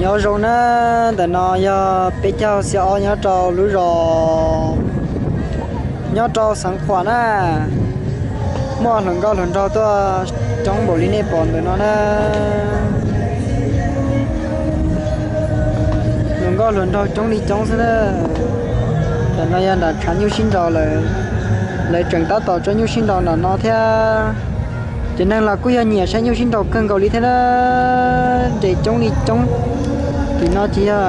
Nyob zoo na, ntawm no yog peb caug xiab ob nyob rau lub zos, nyob rau Xeev Khuam na. Muaj hluas nkauj hluas nraug tuaj coob npaum li nej pom ntawm no na. Hluas nkauj hluas nraug coob li coob xwb na. Ntawm no yog nram tshav nyuj sib nraus lawm, lawv tseem tab tom tso nyuj sib nraus nram no thiab. Cov neeg los kuj yog nyiam saib nyuj sib nraus kawg nkaus li thiab na, nres coob li coob. Tim no ces yog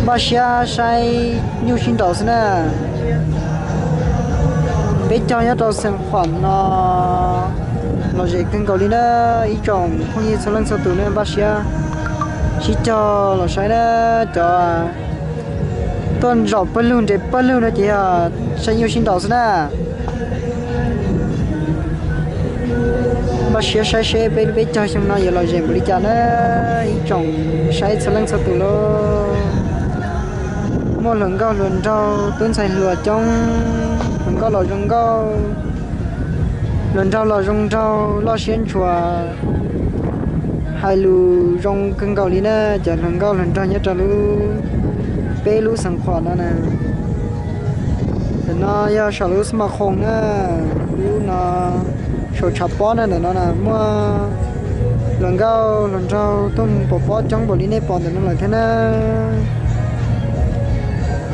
npaj siab saib nyuj sib nraus xwb na. Peb caug nyob rau Xeev Khuam no lom zem kawg nkaus li na, ib tsoom phooj ywg txhua leej txhua tus nej npaj siab sib caug los saib na. Cov tuaj zaum pawg lug nres pawg lug no ces yog saib nyuj sib nraus xwb na. Npaj siab saib seb peb lub peb caug xyoo no yuav lom zem npaum li cas na, ib tsoom saib txhua leej txhua tus lauj. Muaj hluas nkauj hluas nraug, tub ntxhais hluas coob, hluas nkauj los zoo nkauj, hluas nraug los zoo nraug, loj siab ntshua, hais lus zoo kawg nkaus li na, cov hluas nkauj hluas nraug nyob rau lub, peb lub Xeev Khuam no na. Ntawm no yog saum lub xab ma khoom na, lub no saum tshav pob na, ntawm no na muaj hluas nkauj hluas nraug tuaj mus pov pob coob npaum li nej pom ntawm no lawm thiab na.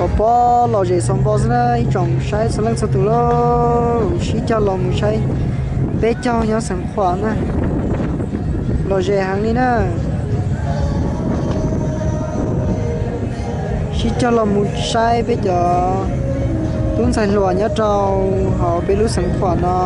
Pov pob lom zem xaus npo xwb na, ib tsoom saib txhua leej txhua tus lauj, sib caug los mus saib peb caug nyob Xeev Khuam na, lom zem heev li na. Sib caug los mus saib peb cov tub ntxhais hluas nyob rau hauv peb lub Xeev Khuam no.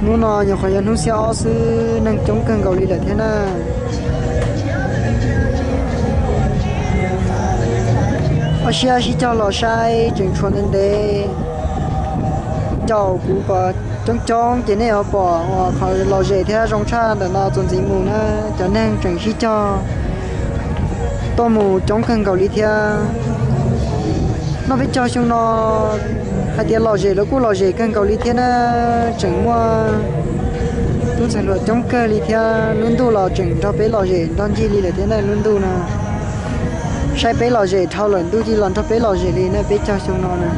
Hnub no nyuam qhuav yog hnub xiab ob xwb, neeg coob kawg nkaus li lawm thiab na. Ob siab sib caug los saib tseem tshuav ntev ntev. Caum kuv kom coob coob ces nej yuav pom uas qhov lom zem thiab zoo tshaj ntawm no txuas ntxiv mus na, cov neeg tseem sib caug tuaj mus coob kawg nkaus li thiab. Noj peb caug xyoo no hais tias lom zem los kuj lom zem kawg nkaus li thiab na, tseem muaj tub ntxhais hluas coob kawg li thiab, lub ntuj los tseem nrog peb lom zem nrog ncig li lawm thiab na, lub ntuj no saib peb lom zem dhau lawm ntuj cia los nrog peb lom zem li na, peb caug xyoo no na.